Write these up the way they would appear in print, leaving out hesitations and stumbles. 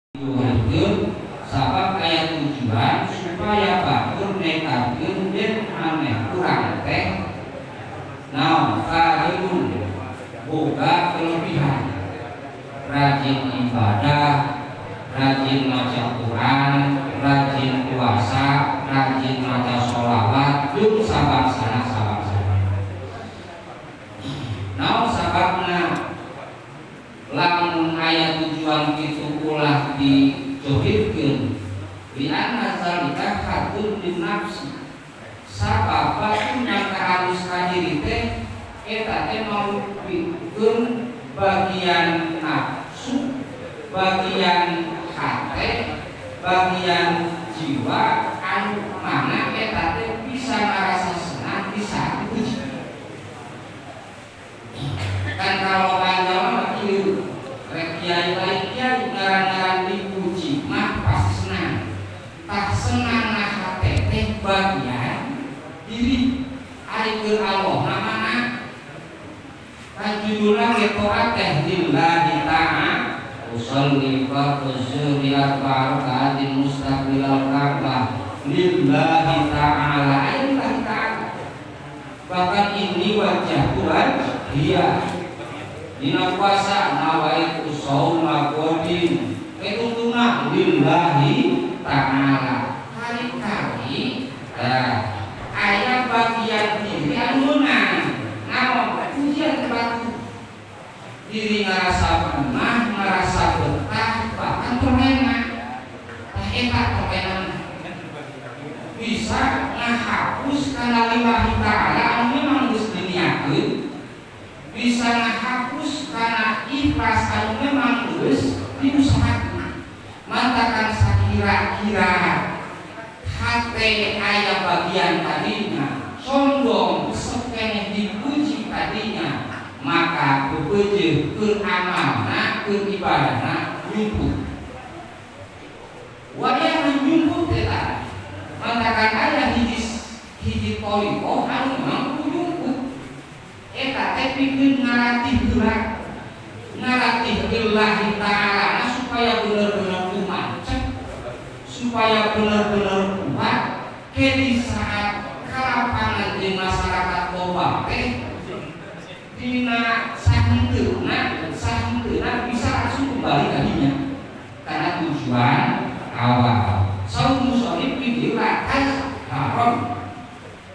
Itu sabab aya tujuan supaya batur nekarkeun yen maneh kurang teh naon fadilun boga kelebihan, rajin ibadah, rajin maca Quran, rajin puasa, rajin maca sholawat, jeung sabangsana sabangsana. Naon sababna lamun aya tujuan kitu ulah dijohirkeun? Li anna zalika haddun lin nafsi, sabab batur nyangka alus ka diri teh eta teh marupikeun bagian nafsu, bagian hate, bagian jiwa anu mana eta teh bisa ngarasa senang di saat dipuji. Kan kalau agama mah kieu, rek kiai lain kiai, ngaran-ngaran dipuji mah pasti senang. Tah, senang na hate teh bagian diri. Ari keur Allah na mana? Kan judulna ge toat teh lillahi ta'ala. Usolli fardhu zuhri arba'a rakaatin mustaqbilal Ka'bah lillahi ta'ala. Ayo, lillahi ta'ala. Bahkan ini wajjahtu wajhiya. Dina puasa nawaitu shauma ghadin. Untungna lillahi ta'ala. Kali-kali nah, aya bagian diri anu meunang naon pujian ke batur, diri ngerasa pernah ngerasa betah, bahkan terlena. Tah, eta terlena bisa ngahapus karena lillahi ta'ala anu memang geus diniatkeun, bisa ngahapus karena ikhlas anu memang geus diusahakeun. Mantakan sakira-kira hate aya bagian tadinya sombong, resep keneh dipuji tadinya, maka bebeujeuh keur amalna, keur ibadahna nyumput. Wayahna nyumput eta. Mantakan aya hiji hiji thoriqoh anu mampu nyumput eta teh pikeun ngalatih heula, ngalatih lillahi ta'ala supaya bener-bener kumancep, supaya bener-bener kuat ke di saat kalapangan di masyarakat loba teh dina sahenteuna sahenteuna bisa langsung kembali tadinya karena tujuan awal. Saur musonif di lakas haram,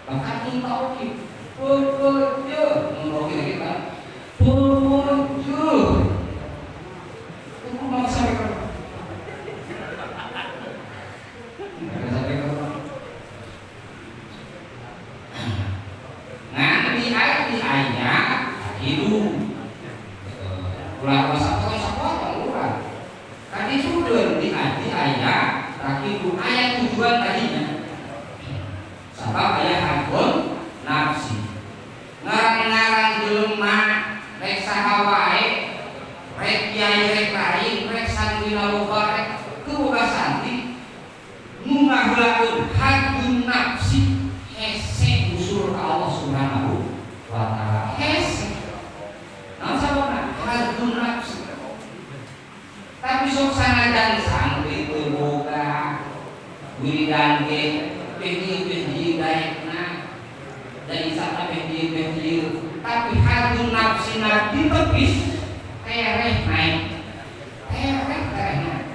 bahkan muntauki pepeje muntauki kita pepeje itu mau sampai ke sampai ke. Nah, di ayat hidup ulah masa sapotong ulah kan itu di ayat itu ayat tujuan tadinya, sabab aya haddun nafsi. Ngarang-ngarang jelema rek saha wae, rek kiai, rek lain, rek santri loba, rek teu boga santri, nu ngaheulakeun haddun nafsi hese usul ka Allah Subhanahu wa taala, hese. Naon sababna? Haddun nafsi. Tapi sok sanajan santri teu boga, wiridan ge beh dieu beh dieu daekna da isapna beh dieu beh dieu, tapi haddun nafsina ditepis, tereh naik, tereh tereh naik.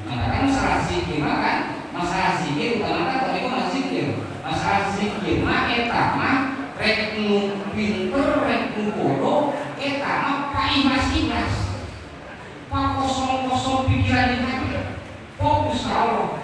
Maka kan masalah zikir mah kan, masalah zikir utama kan tadi mah zikir, masalah zikir mah eta mah rek nu pinter rek nu bodoh, eta mah paikhlas ikhlas, pak kosong kosong pikiran di hati, fokus ke Allah.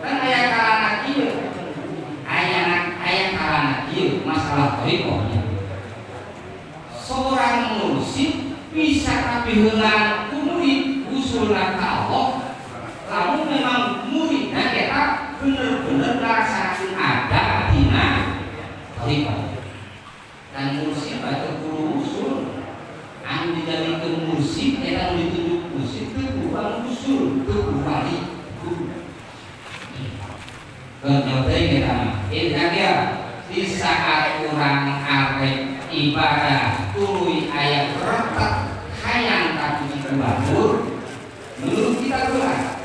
Kan aya kalana kieu, aya aya kalana kieu masalah thoriqohnya. Seorang mursyid bisa kapiheulaan ku murid usulna ka Allah lamun memang muridna eta bener-bener ngalaksanakeun adab dina thoriqoh. Dan mursyid baca guru usul. mursyid eta nu ditunjuk mursyid teu kudu anu usul, teu kudu wali. Keun teuing eta mah. Intinya di saat urang arek ibadah tuluy aya retek hayang kapuji ku batur, menurut kita heula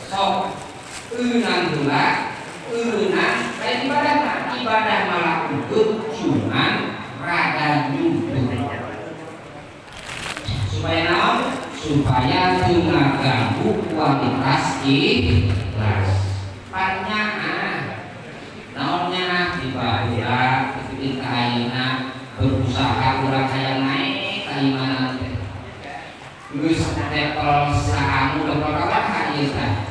sok eunang heula, eunang kayak ibadah mah, ibadah malah untuk cuman rada nyumput supaya naon, supaya teu ngaganggu kualitas ikhlas. Panyaah naonnya di baheula pikeun ka ayeuna berusaha urang hayang naik keimanan teh geus level saanu, level kabaha ieu teh,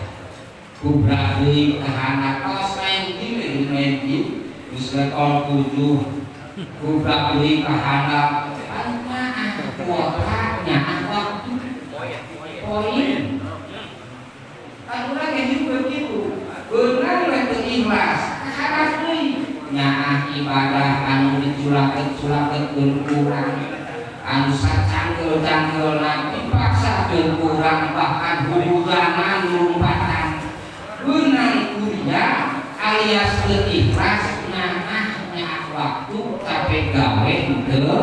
gubrak deui ka handap tos main game, main game geus level 7, gubrak deui ka handap mah kuota nyaah waktu poin kan. Urang ge hidup begitu, beunang we teu ikhlas kahandap deui nyaah ibadah anu diculakeun-culakeun kurang, anu sacangkel-cangkelna dipaksakeun kurang, bahkan huhudanan lompatan beunang kuria alias teu ikhlas, nyaah nyaah waktu capek gawe henteu.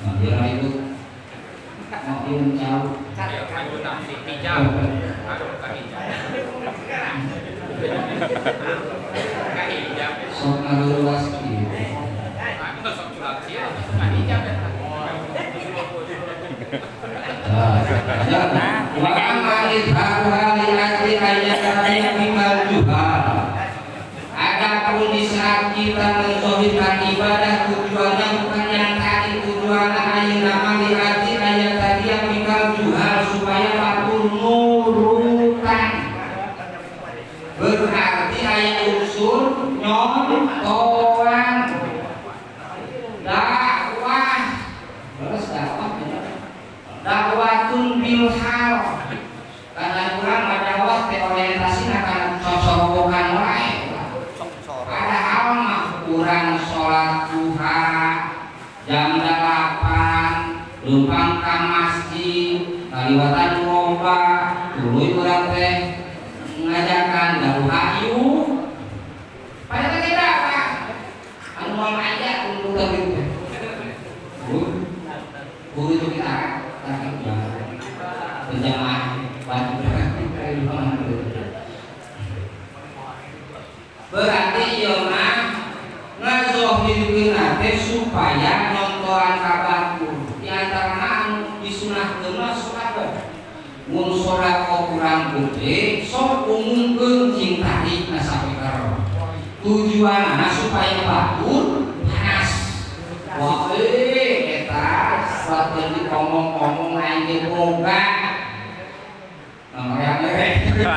Nah, dia itu mau jauh. Ayo, ayo, hijab. Aduh, bukan hijab. Bukan hijab. Sok ngaluas kieu. Aku sok culak sih, bukan hijab ya. Wa amma idharuha li ajli ayyakana bimal juhal. Adapun di saat kita menzohirkan ibadah tujuannya bukan yang tadi, tujuannya ayeuna mah li ajli ayat tadi yang bikal juhal supaya batur nurutan. Berarti aya unsur nyontohan dakwah, terus dakwah dakwatun bil hal, karena urang mah dakwah teh orientasina kana cocorowokan wae, padahal mah urang sholat duha jam 8 leumpang ka masjid kaliwatan loba, tuluy urang teh ngajakan daruha yuk, padahal kita apa anu mau aja untuk teh guru itu kita berjamaah wajib. Berarti ieu mah ngazohirkeun teh supaya nyontohan ka batur. Di antarana anu disunahkeun mah sedekah. Mun sedekah kurang gede sok umumkeun cing tarikna sapeker, tujuanna supaya batur panas. Wah, eta waktu diomong-omong aing ge boga. Nah, mereka.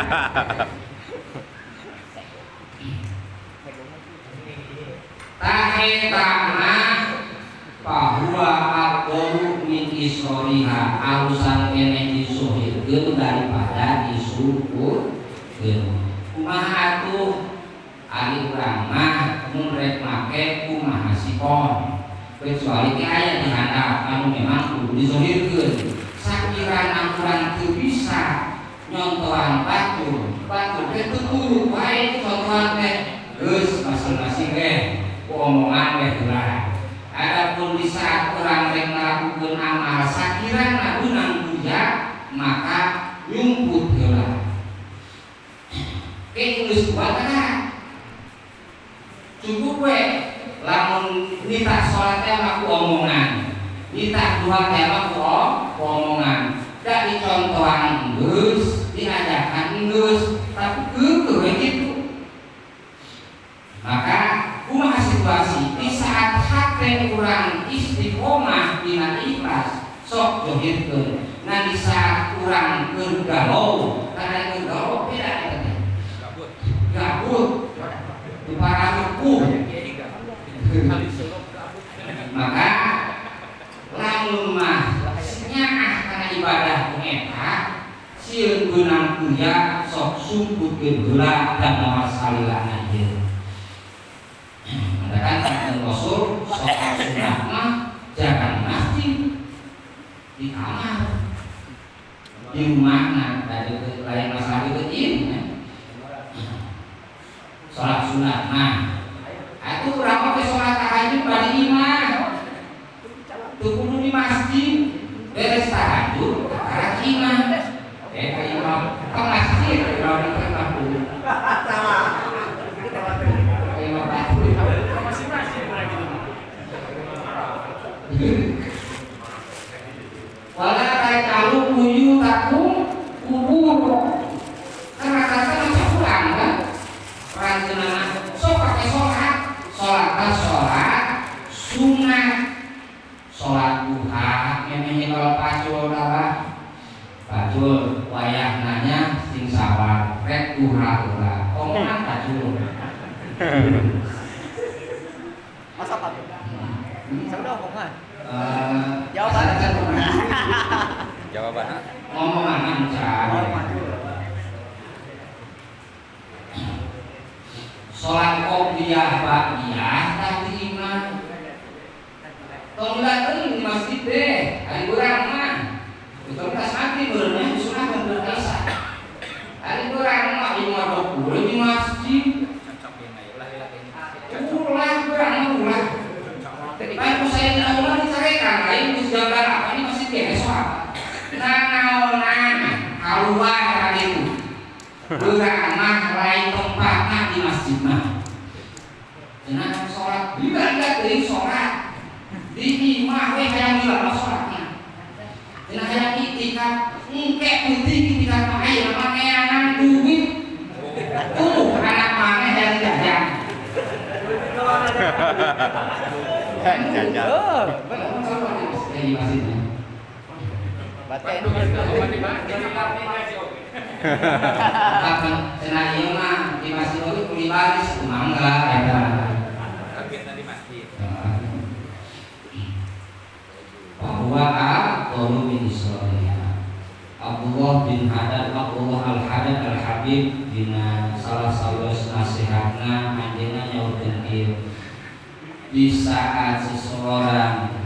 Tah eta mah bahwa afdalu min isroriha, alusan keneh disohirkeun daripada disukurkeun. Kumaha atuh ari urang mah mun rek make kumaha sikon, kecuali ti aya di handap anu memang kudu disohirkeun. Sakirana urang teu bisa nyontohan batur, batur teh teu turut wae contohan teh geus masing-masing teh ku omongan we heula. Adapun di saat urang rek ngalakukeun amal sakirana beunang kuja, maka nyumput heula ke geus kuat kana cukup we. Lamun nitah salat teh mah ku omongan, nitah duha teh mah ku omongan, da dicontohan geus, diajakan geus, tapi keukeuh we kitu. Maka kumaha situasi di saat hate urang istiqomah dina ikhlas sok johirkeun. Nah, di saat urang keur galau, karena keur galau beda eta teh. Gabut. Gabut di pararukuh. Maka lamun mah nyaah kana ibadah nu eta sieun beunang kuya sok sumputkeun heula dan moal salilana ieu. Katakan kanjeng Rasul sholat sunah mah jangan masjid. Di kamar. Di rumahna dari lain masalah itu ieu. Salat sunat mah. Atuh urang mah salat tahajud bari imah. Teu kudu di masjid. Beres tahajud kakara imah. Ka imah ka masjid urang teh mah kudu. Sama. Ka imah batu. Masing-masing lagi. Wala taj'alu buyutakum kubur. Kan rata-rata masih kurang kan? Ranjenengan sok pakai sholat, sholat sholat sunat, sholat duha, memangnya kalau pacul darah, pacul wayah nanya sing sabar, rek duha heula, omongan pacul. Masa pacul? Sudah omongan. Jawaban. Jawaban. Ngomongan encan. Salat qobliyah ba'diyah tadi imah. Tong dateng di masjid deh, hari urang mah. Betul tas mati beureunya sunah beureuh isa. Hari urang mah imah 20 di masjid. Ulah urang mah ulah. Baik saya dina ulah dicarekan lain geus jam apa ini masjid kene soal. Nanaonan kaluar ka ditu. Urang mah lain tempatna di masjid mah. Cenah salat, lila teuing salat. Di imah we hayang lila mah salatna. Cenah hayang itikaf, engke penting itikaf mah aya mah neangan duit. Tuh anak maneh hayang jajan. Jajan. Bener. Di masjidnya. Batin. Kapan cenah ieu mah di masjid oge kuli baris mangga eta. Targetna di masjid. Bahwa aqwalu min sholiha. Abdullah bin Hadad, Abdullah Al-Hadad Al-Habib dina salah sawios nasihatna anjeunna nyaurkeun kieu. Di saat seseorang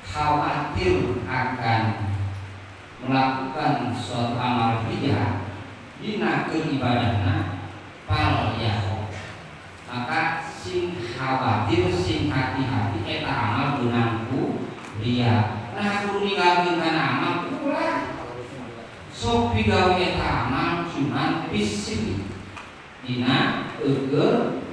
khawatir akan melakukan suatu amal riya dina keur ibadahna fal yakhaf, maka sing khawatir sing hati-hati eta amal beunang ku riya. Nah kudu ninggalkeun kana amal ulah sok pigawe eta amal cuman fisik dina eueuh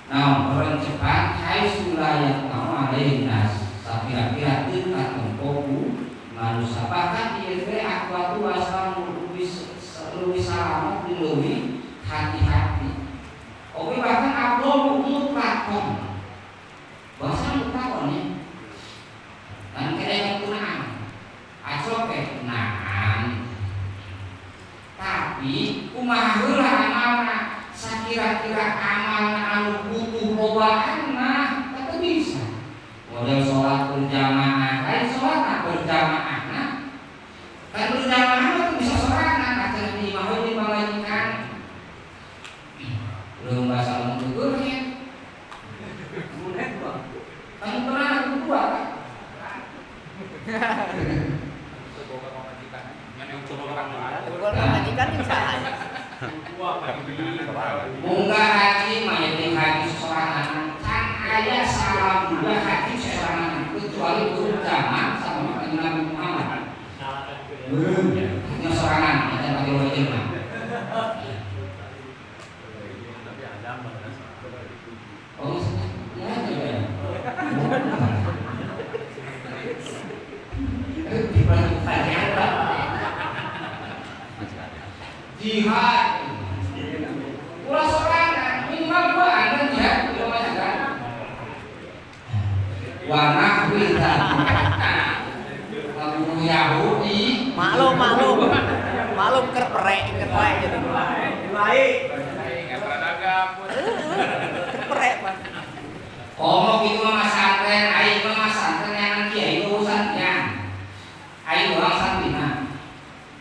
naon rencepan haitsu la yaqta'u alaihi nas sapira-pira teu katempo ku manusia. Bahkan ieu teh akwatu asal leuwih salamet leuwih hati-hati. Oke bahkan abdul mutlakon bahasa mutlakon ya dan kaya kunaan acok teh naan tapi kumaha heula amalna sakira-kira amalna anu butuh lobaan mah teu bisa. Model sholat berjamaah, lain sholat berjamaah nah. Kan berjamaah mah teu bisa sorangan, acan di imah we di pamajikan. Belum bahasa lamun teu geureut. Kan pernah aku dua kan. Pamajikan bisa. Munggah haji mah jeung haji sorangan. Can aya salam dua haji sorangan kecuali berjamaah sama Nabi Muhammad. Hanya sorangan eta pake wajib mah. Oh, ya ya. Jihad. Ulah sorangan minimal dua kan jihad umpamanya kan. Wa nahwi Abu Yahudi maklum maklum maklum kerprek kerprek gitu. Baik. Kerprek Pak. Komo kitu mah masantren, aing mah masantren yang kiai urusannya. Aing orang santrina.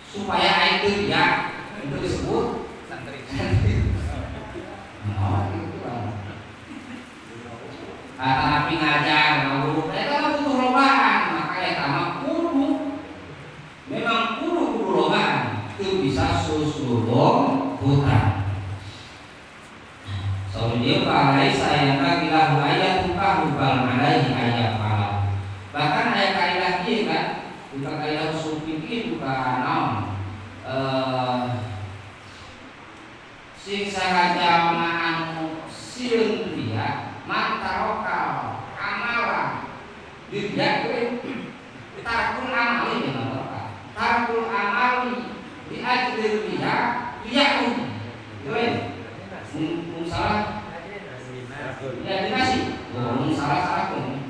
Supaya aing teu riya, itu disebut santri. Oh, gitu kan. Tapi ngajar, ngawur, eta mah butuh lobaan, maka eta mah kudu Diriya itu tarkul amali ya apa? Tarkul amali di ajli riya riyaun. Itu mun salah ya dikasih. Oh, mun salah salah pun.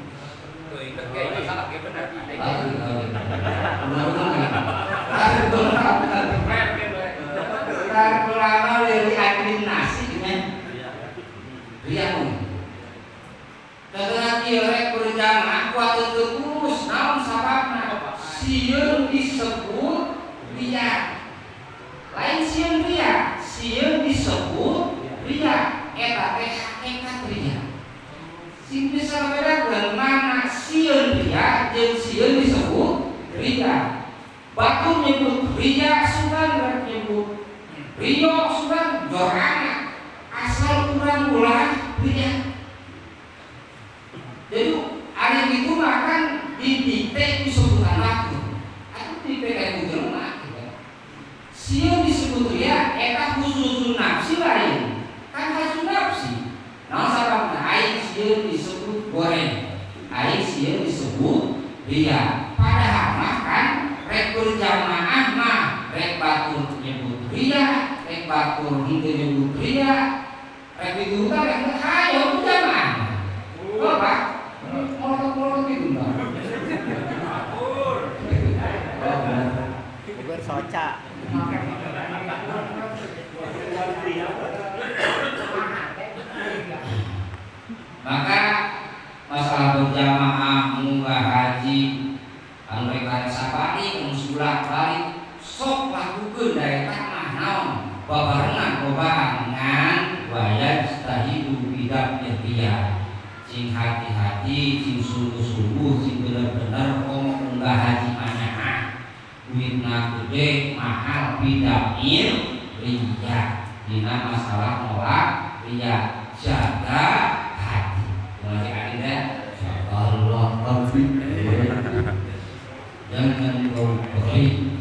Tuh, itu kayaknya salah, kayak benar. Tarkul amali li ajli nasi gimana? Riyaun. Tetapi rek berjamaah kuat terus naon sababna sieun disebut riya. Lain sieun riya, sieun disebut riya. Eta teh hakikat riya. Sing bisa bedakeun mana sieun riya jeung sieun disebut riya. Batur nyebut riya sugan rek nyebut riyo sugan jorana asal urang ulah riya. Jadi hari itu makan didikte disebutan waktu. Aku dikte kayak jelema gitu. Sieun disebut riya eta khususun nafsi lain. Kan khusus nafsi. Naon sababna aing sieun disebut goreng. Aing sieun disebut riya. Padahal mah kan rek berjamaah mah rek batur nyebut riya, rek batur henteu nyebut riya, rek diturutan rek hayo berjamaah. Oh, Pak. Molot-molot gitu Mbak. Bogor soca. Maka masalah berjamaah munggah haji anu rek sapani anu sebelah balik sok lakukeun da eta mah naon babarengan babarengan wayajtahidu bidaf'ir riya. Sing hati-hati, sing sungguh-sungguh, sing bener-bener komo unggah haji manyaah duitna gede mahal bidaf'ir riya. Dina masalah nolak riya, jaga hati. Mulai adinda Allah qalbi. Jangan kau beri.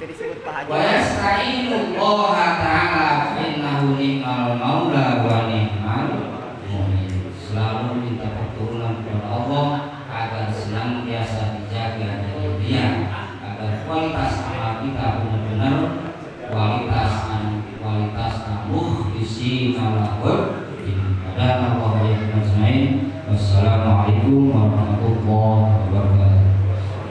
Disebut Pak Haji. Wa yasta'inullah ta'ala innahu ni'mal maula wa ni'mal mu'in. Selalu minta pertolongan kepada Allah agar senantiasa dijaga dari riya, agar kualitas amal kita benar.